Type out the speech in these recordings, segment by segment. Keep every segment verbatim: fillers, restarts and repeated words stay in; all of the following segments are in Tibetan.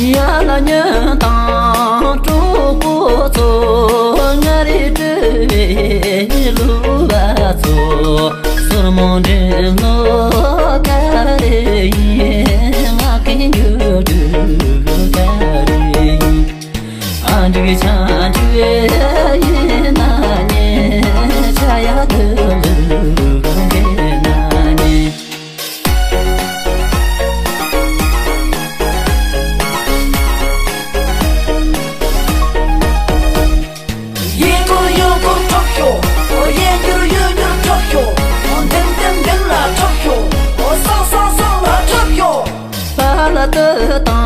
ཡ་ལ་ཉོན་དང་གྲོགས་པོ་ཚོ། ང་རེ་སྤྲུལ་བའི་གླུ་བ་ཚོ། སོར་མོ་འདྲེན་ལོ་ག་རེ་ཡིན། ང་གི་འགྱུར་དུས་ག་རེ་ཡིན། ཨ་འགྲིག་ཆ་འགྲིག་ཡིན་ན་ཉེ། ཆ་ཡ་དུ་ལུ་གེ་ན་ཉེ། ཡིན་ཀུར་ཡོད་ཀུར་ཁྲོག་ཤོ། ཨོ་ཡིན་འགྱུར་ཡོད་འགྱུར་ཁྲོག་ཤོ། ཨོ་འདེམ་འདེམ་འདེམ་ལ་ཁྲོག་ཤོ། ཨོ་སང་སང་སང་ལ་ཁྲོག་ཤོ། པ་ལ་ཏི་དང་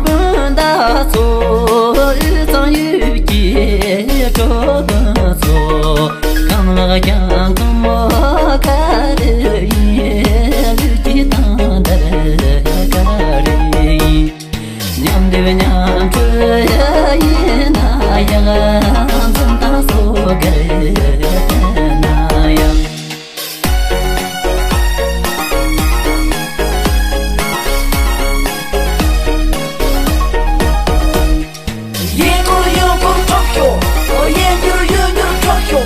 སྤུན་ཟླ་ཚོ། དབུས་གཙང་ཡུལ་གྱི་གྲོགས་པོ་ཚོ། གང་ལགས་ཀྱང་གང་མོ་ག་རེ་ཡིན། ལུས་ཀྱི་དང་འདར་ག་རེ་ཡིན། མཉམ་སྡེབ་མཉམ་སྤྲོས་ཡིན་ན་ཡང་། འཛུམ་དང་སོ་གར་ན་ཡང་། ཡིན་ཀུར་ཡོད་ཀུར་ཁྲོག་ཤོ། ཨོ་ཡིན་འགྱུར་ཡོད་འགྱུར་ཁྲོག་ཤོ།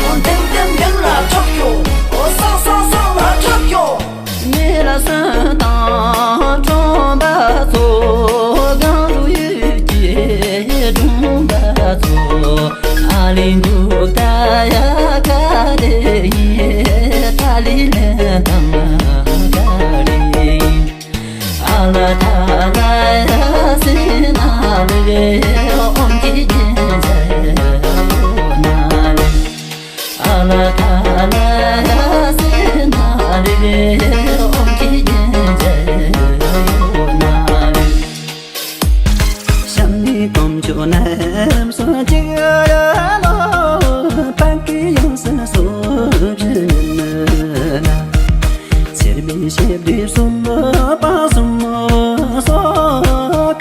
ཨོ་འདེམ་འདེམ་འདེམ་ལ་ཁྲོག་ཤོ། ཨོ་སང་སང་སང་ལ་ཁྲོག་ཤོ། མི་ལ་སོན་དང་གྲོང་པ་ཚོ། གངས་རུ་ཡུལ་གྱི་གྲོང་པ་ཚོ། ཨ་ལི་འགུག་ད་ཡ་ག་རེ་ཡིན། ཏ་ལི་ལན་དང་ག་རེ་ཡིན། ཨ་ལ་ཏ་ལ་ཡ་སི་ན་ལི་ཨོམ་གྱི་རྒྱན་ཆ་ཡོད་ན་ལི། ཨ་ལ་ཏ་ལ་ཡ་སི་ན་ལི་ཨོམ་གྱི་རྒྱན་ཆ་ཡོད་ན་ལི། ཤམ་ནི་གོམ་ཆུ་ནམ་སོ་ཅི་ཡ་ལོ། པ་ཀི་ཡོང་སི་སོ་བཞི་ནི་ལ། སེར་མི་ཤེབ་དི་སུ་མོ་པ་སུ་མོ་སོ།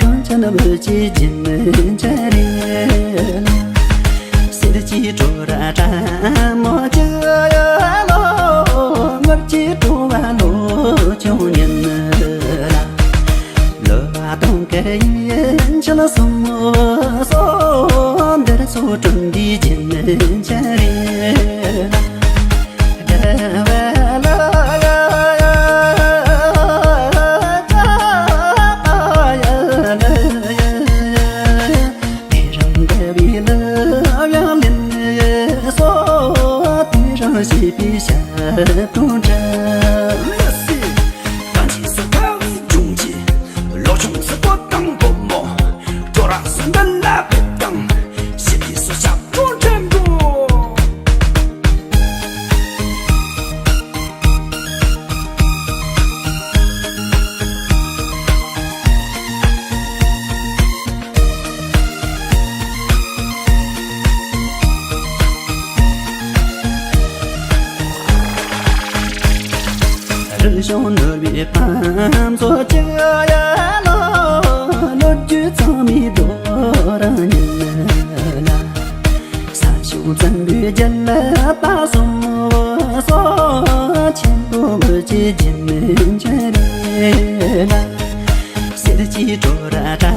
གང་ཆ་ན་བུ་ཅི་ཇི་མི་ཆ་རི་ལ། སེར་ཅི་ཀྲོ་ར་ཀྲ་མོ་ཅི་ཡ་ལོ། ངར་ཅི་ཀྲོ་བ་ལོ་ཅོ་ཉན་ལ། ལོ་བ་དོང་ཀེ་ཡིན་ཆ་ལ་སོ་སོ། འདིར་སོ་ཀྲུང་དི་ཇི་མི་ཆ་རི་ལ། རི་གཞུང་ནོར་བུའི་ཕམ་ཚོ་ཅིག་ཡ་ལོ། ལོ་རྒྱུས་ཚང་མའི་རྡོ་རང་ཉིད་ལ། ས་ཞིང་བཙན་པོའི་རྒྱལ་པ་གསུམ་སོགས། ཆེན་པོ་མི་གཅིག་རྒྱུན་མི་འཆད་རེད་ལ། གསེར་གྱི་བྲོ་ར་ཀྲ་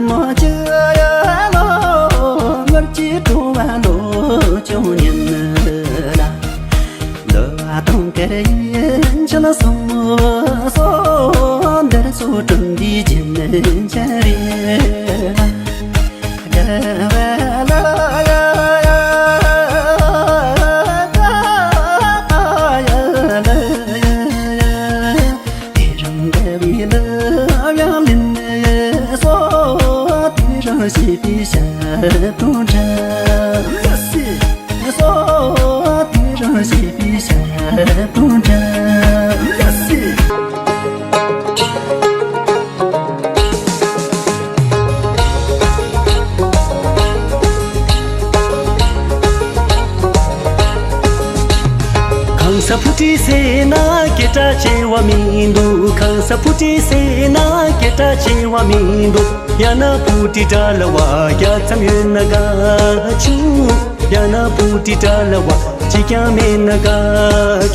མོ་ཅི་ཡ་ལོ། ངར་གྱི་བྲོ་བ་ལོ་ཅུང་ཉིན་ལ། ལོ་བ་དང་ཀར་ཡིན་ཆེན་སོང་སོ། འདིར་སོ་གྲོང་འདི་རྒྱུན་མི་འཆད་རེད་ལ། གང་ས་བུ་ཏི་ཟེར་ན་སྐད་གྲགས་ཆེ་བ་མི་འདུག་གང་ས་བུ་ཏི་ཟེར་ན་སྐད་གྲགས་ཆེ་བ་མི་འདུག་ཡང་ན་བུ་ཏི་འདྲ་ལ་བ་རྒྱ་ཙམ་ཡོད་ན་དགའ་བྱུང་། ཡང་ན་བུ་ཏི་འདྲ་ལ་བ་གཅིག་ཀྱང་མེད་ན་དགའ་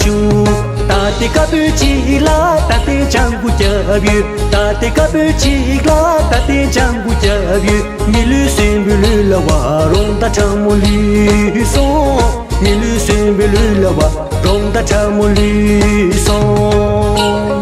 བྱུང་། ད་ལྟའི་སྐབས་བུ་གཅིག་ལ་ད་ལྟའི་སྤྱང་ཀི་རྒྱབ་ཡོད། ད་ལྟའི་སྐབས་བུ་གཅིག་ལ་ད་ལྟའི་སྤྱང་ཀི་རྒྱབ་ཡོད། མི་ལུས་སྲིན་པོའི་ལུས་ལ་བ་རོང་ད་ཁྲ་མོ་ལུས་སོང་། མི་ལུས་སྲིན་པོའི་ལུས་ལ་བ་རོང་ད་ཁྲ་མོ་ལུས་སོང་།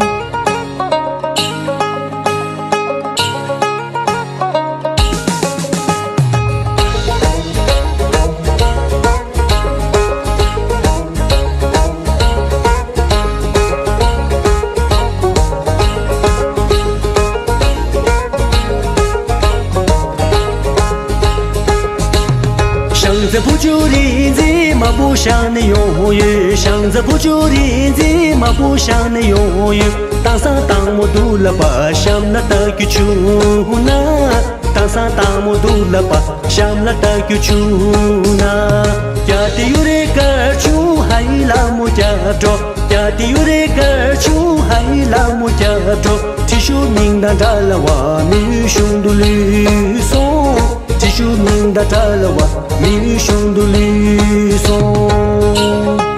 ཤང་རྩེ་བུ་ཆུ་རིག་འཛིན་མ་བུ་ཤང་ནས་ཡོང་ཡོད། ཤང་རྩེ་བུ་ཆུ་རིག་འཛིན་མ་བུ་ཤང་ནས་ཡོང་ཡོད། དང་སང་དང་མོ་དུ་ལ་པ་ཤམ་ལ་ལྟ་རྒྱུ་བྱུང་ན། དང་སང་དང་མོ་དུ་ལ་པ་ཤམ་ལ་ལྟ་རྒྱུ་བྱུང་ན། ཀྱ་ཏི་ཡུ་རེ་ཀར་ཆུང་ཧའི་ལ་མོ་ཀྱ་འགྲོ། ཀྱ་ཏི་ཡུ་རེ་ཀར་ཆུང་ཧའི་ལ་མོ་ཀྱ་འགྲོ། ཁྲི་ཤུ་མིང་དང་འདྲ་ལ་བ་མི་ཡུལ་གཞུང་དུ་ལུས་སོང་། ཁྲི་ཤུ་མིང་དང་འདྲ་ལ་བ་མི་ཡུལ་གཞུང་དུ་ལུས་སོང་།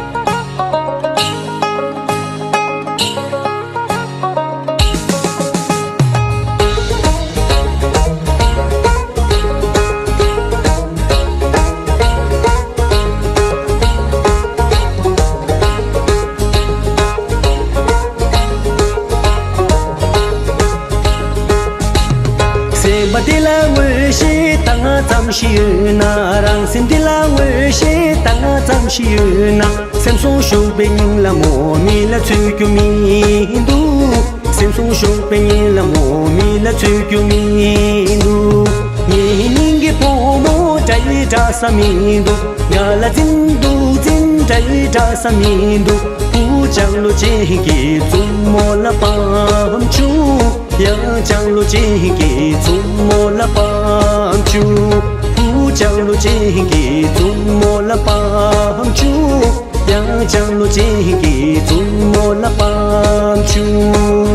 སེམས་པ་འདི་ལ་ངོ་ཤེས་ད་ང་ཙམ་ཞིག་ཡོད་ན། རང་སེམས་འདི་ལ་ངོ་ཤེས་ད་ང་ཙམ་ཞིག་ཡོད་ན། སེམས་སོང་ཞུགས་པའི་ཉིན་ལ་མོ་མི་ལ་འཚོལ་རྒྱུ་མི་འདུག་སེམས་སོང་ཞུགས་པའི་ཉིན་ལ་མོ་མི་ལ་འཚོལ་རྒྱུ་མི་འདུག་ངའི་སྙིང་གི་བུ་མོ་འདྲ་ཡི་འདྲ་ས་མི་འདུག་ང་ལ་འཛིན་འདུག་འཛིན་འདྲ་ཡི་འདྲ་ས་མི་འདུག་བུ་ལྕང་ལོ་ཅན་གྱི་བཙུན་མོ་ལ་ཕམ་བྱུང་། ཡང་ལྕང་ལོ་ཅན་གྱི་བཙུན་མོ་ལ་ཕམ་བྱུང་། བུ་ལྕང་ལོ་ཅན་གྱི་བཙུན་མོ་ལ་ཕམ་བྱུང་། ཡང་ལྕང་ལོ་ཅན་གྱི་བཙུན་མོ་ལ་ཕམ་བྱུང་།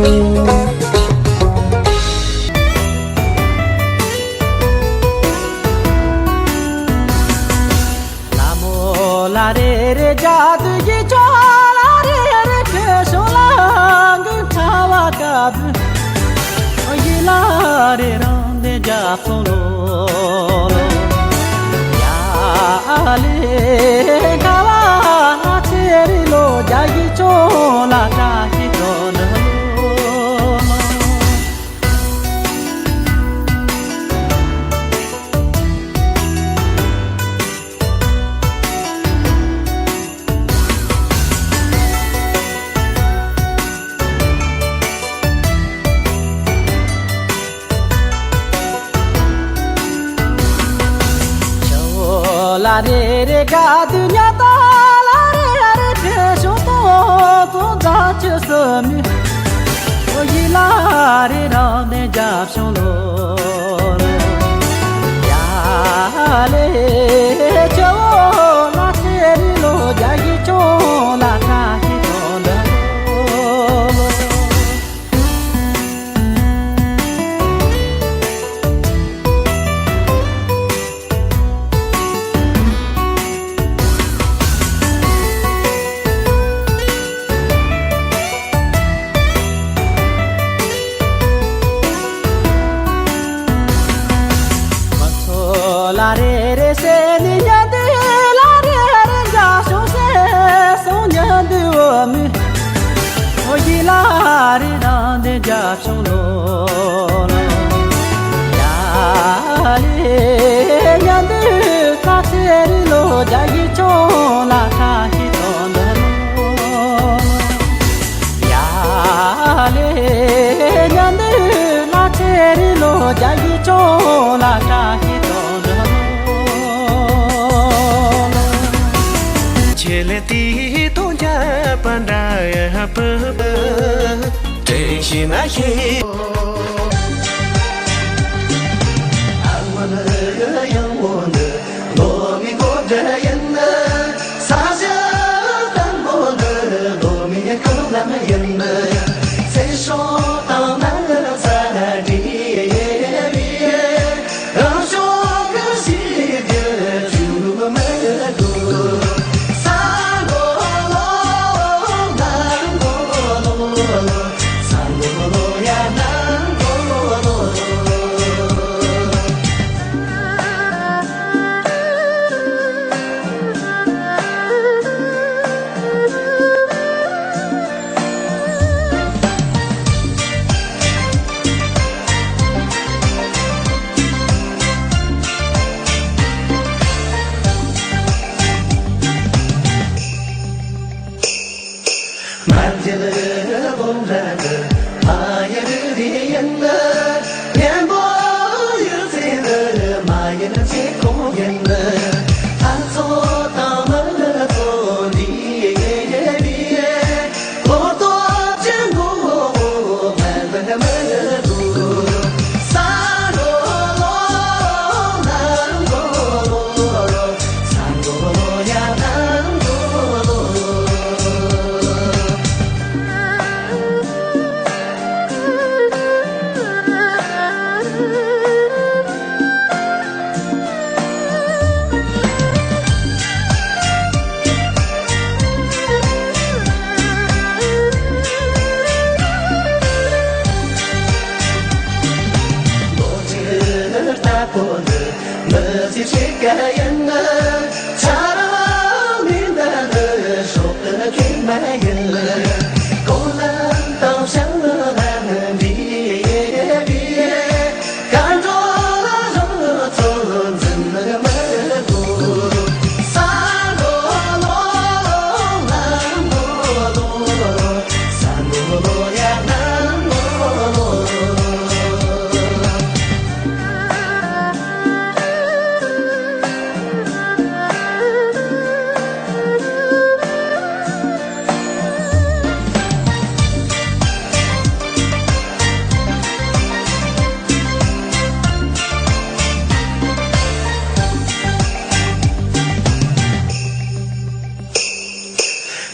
ལ་མོ་ལ་རེ་རེ་རྒྱ་དུ་གི་ཅོ་ལ་རེ་རེ་ཁེ་ཤོ་ལ་གི་ཁ་བ་ཀ་བུ་ཡི་ལ་རེ་རང་དེ་རྒྱ་སོང་ལོ། ཡ་ལེ་ཁ་བ་ལ་ཚེ་རི་ལོ་རྒྱ་གི་ཅོ་ལ་ཀ་ཧི་ཏོ་ལོ། ལ་རེ་རེ་ག་དུ་ཉ་ད་ལ་རེ་རེ་ཕེ་ཤོ་ཏོ་ཏོ་ཛ་ཆུ་སུ་མི། ཨོ་ཡི་ལ་རེ་རང་ནེ་རྒྱབ་ཤོང་ལོ། ཡ་ལེ་ཆོ་ལ་ཚེ་རི་ལོ་རྒྱ་ཡི་ཆོ་ལ་ཀ་ཧི་ཏོ་ལོ། ལ་རེ་རེ་སེ་ནི་ཉ་དེ་ལ་རེ་རེ་འཇའ་ཤོང་སེ་སོང་ཉ་དེ་བ་མི། ཨོ་ཡི་ལ་རི་རང་དེ་རྒྱབ་ཤོང་ལོ། ཡ་ལེ་ཉ་འདི་ཁ་ཚེ་རི་ལོ་རྒྱ་ཡི་ཆོ་ལ་ཁ་ཧི་ཏོ་འདི་ལོ། ཡ་ལེ་ཉ་འདི་ལ་ཚེ་རི་ལོ་རྒྱ་ཡི་ཆོ་ལ་ཁ་ཧི་ཏོ་འདི་ལོ། ཆེ་ལེ་ཏི་ཏོ་རྒྱ་པ་འདྲ་ཡ་པ་པ། དྲན་ཤེས་ན་ཤེས། ཨ་མ་ལ་ཡང་མོ་འདི་ལོ་མི་གོ་འདྲ་ཡིན་ན། ས་ཞ་དང་མོ་འདི་ལོ་མི་ཁོ་ལ་མ་ཡིན་ན། སེ་ཤོ་དང་ན་ས་ན་དྲི་ཡེ་ཡེ་རང་ཤོ་ག་སི་ག་ཆུ་མ་མ་གོ། ས་ལོ་ལོ་ན།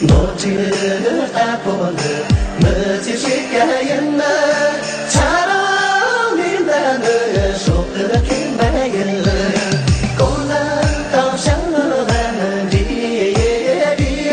རྡོ་གཅིག་ལྟ་བུ་ནི་མི་ཚེ་ཞིག་ཡིན་ན། ཆ་རོགས་མི་འདའ་ནི་ཤོག་གི་ཁེངས་པ་ཡིན། གོ་ལ་དང་ཞང་ལ་ནི་འདྲིས་པའི།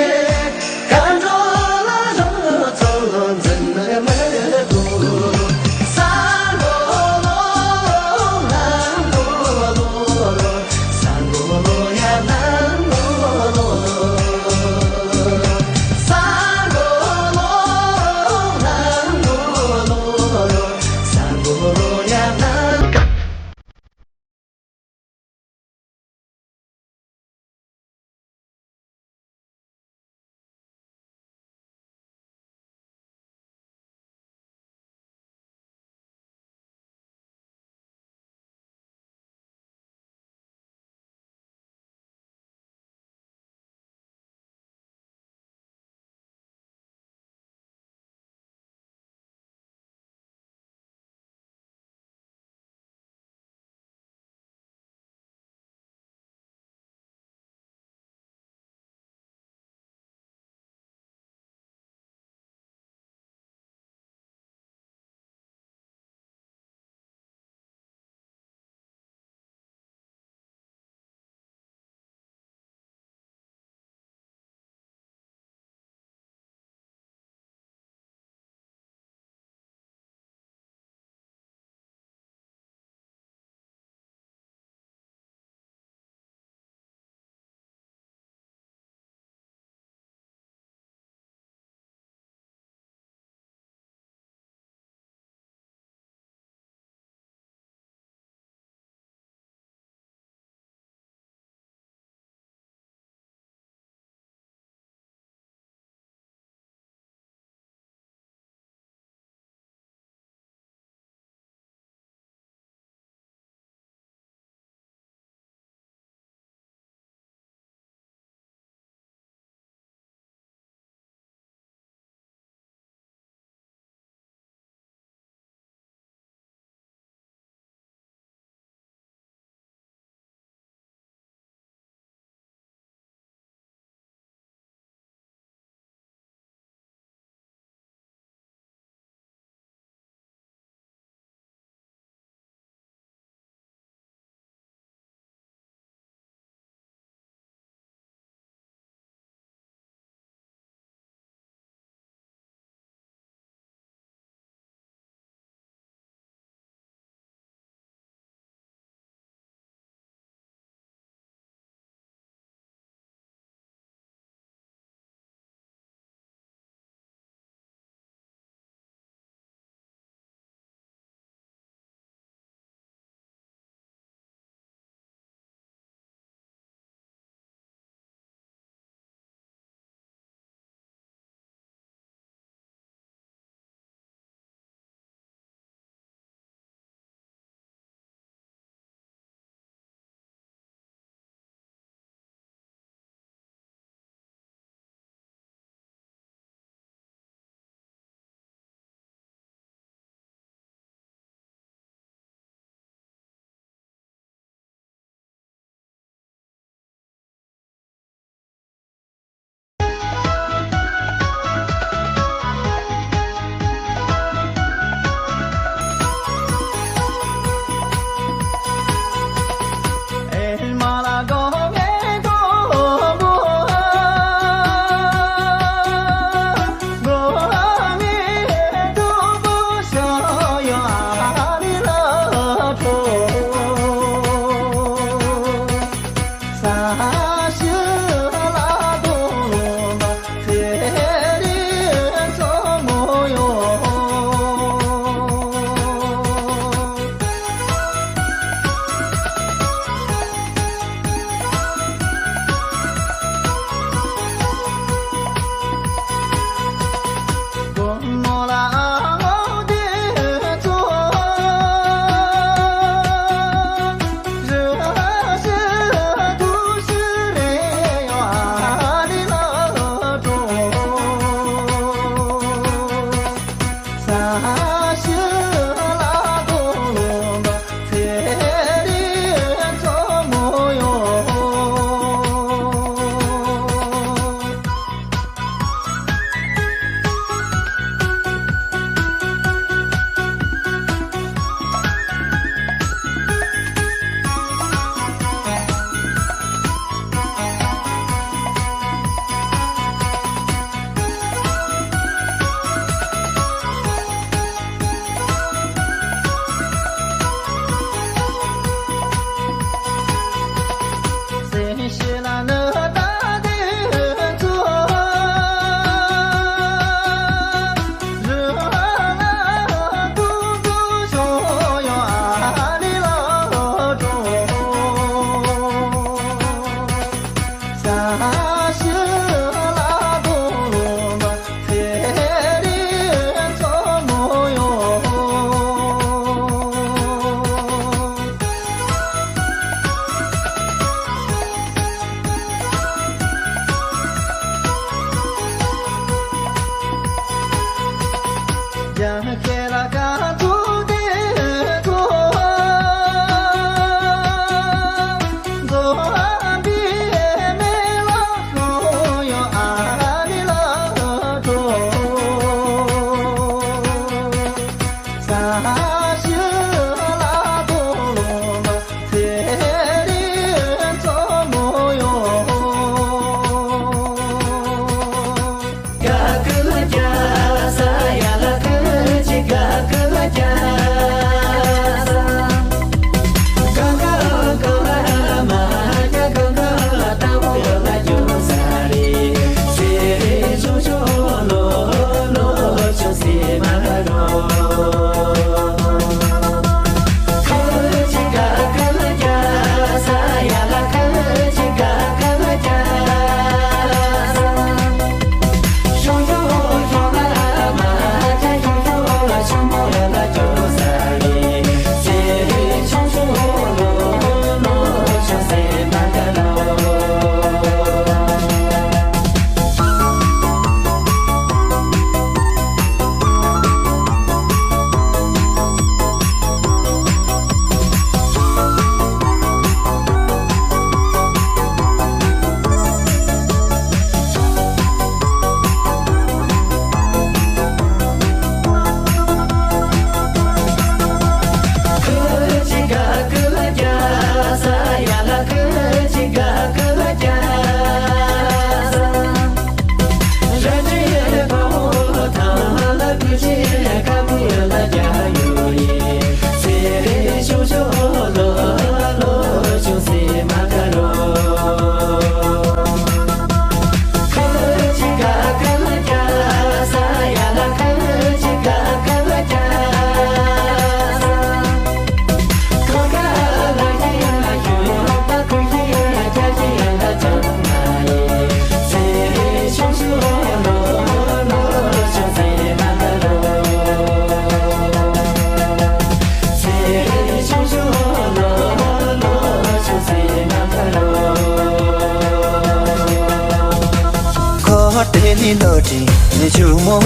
དེ་ནི་ལོ་ཁྲི་ཆུ་མོ་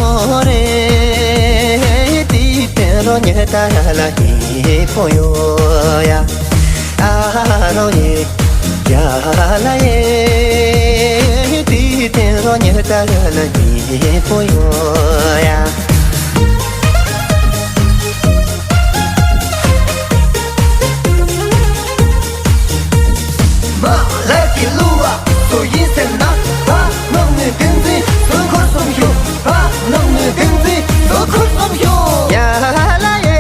རེད། དེའི་སྟེང་རོ་ཉེ་ད་ལ་ཡི་པོ་ཡོ་ཡ། ཨ་རོ་ཡེ་ཡ་ལ་ཡེ། དེའི་སྟེང་རོ་ཉེ་ད་ལ་ཡི་པོ་ཡོ་ཡ། མ་ལགས་ཀྱི་གླུ་བ་སུ་ཡིན་ཟེར་ན། ཕ་ནང་ནས་བསྟན་འཛིན་སུ་འཁོར་གསུམ་ཞུ། ཕ་ནང་ནས་བསྟན་འཛིན་སུ་འཁོར་གསུམ་ཞུ། ཡ་ལ་ཡེ།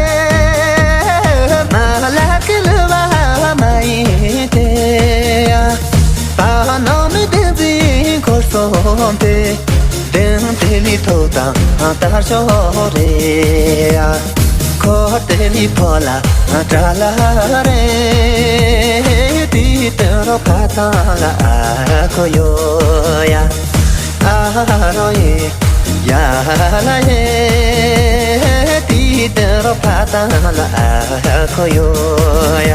མ་ལགས་ཀྱི་གླུ་བ་མ་ཡིན་ཏེ། ཕ་ནང་ནས་བསྟན་འཛིན་འཁོར་གསུམ་སྟེ། དེང་དེ་ལི་ཐོག་དང་དར་ཤོག་རེད། ཁོ་དེ་ལི་ཕོ་ལ་དྲ་ལ་རེད། དེའི་སྟེང་རོ་ཕ་ཐང་ལ་ཨ་ཁོ་ཡོ་ཡ། ཨ་རོ་ཡེ་ཡ་ལ་ཡེ། དེའི་སྟེང་རོ་ཕ་ཐང་ལ་ཨ་ཁོ་ཡོ་ཡ།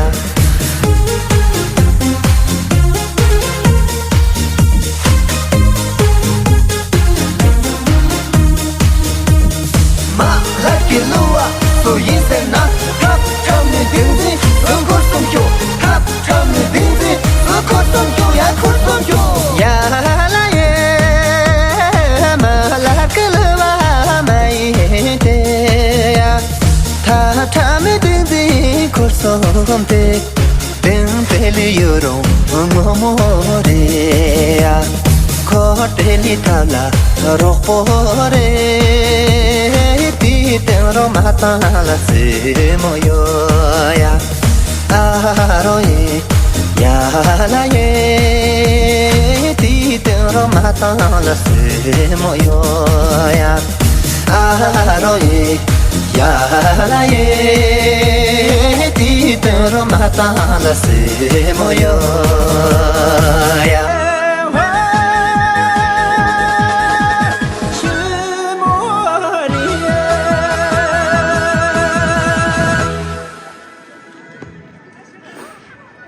མ་ལགས་ཀྱི་གླུ་བ་སུ་ཡིན་ཟེར་ན། ཐབས་ཁྲ་མི་བདེན་འཛིན་སུ་འཁོར་གསུམ་ཞུ། ཐབས་ཁྲ་མི་བདེན་འཛིན་སུ་འཁོར་གསུམ་ཞུ། ཡ་འཁོར་གསུམ་ཞུ། ཡ་ལ་ཡེ། མ་ལགས་ཀྱི་གླུ་བ་མ་ཡིན་ཏེ། ཐབས་ཁྲ་མི་བདེན་འཛིན་འཁོར་གསུམ་སྟེ། དེང་དེ་ལི་ཡུ་རོང་ངོ་མོ་རེད་ཡ། ཁོ་དེ་ལི་ཐབས་ལ་རོགས་པོ་རེད། དེའི་སྟེང་རོ་མ་ཐང་ལ་སེ་མོ་ཡོ་ཡ། ཨ་རོ་ཡེ་ཡ་ལ་ཡེ། དེའི་སྟེང་རོ་མ་ཐང་ལ་སེ་མོ་ཡོ་ཡ། ཨ་རོ་ཡེ་ཡ་ལ་ཡེ། དེའི་སྟེང་རོ་མ་ཐང་ལ་སེ་མོ་ཡོ་ཡ།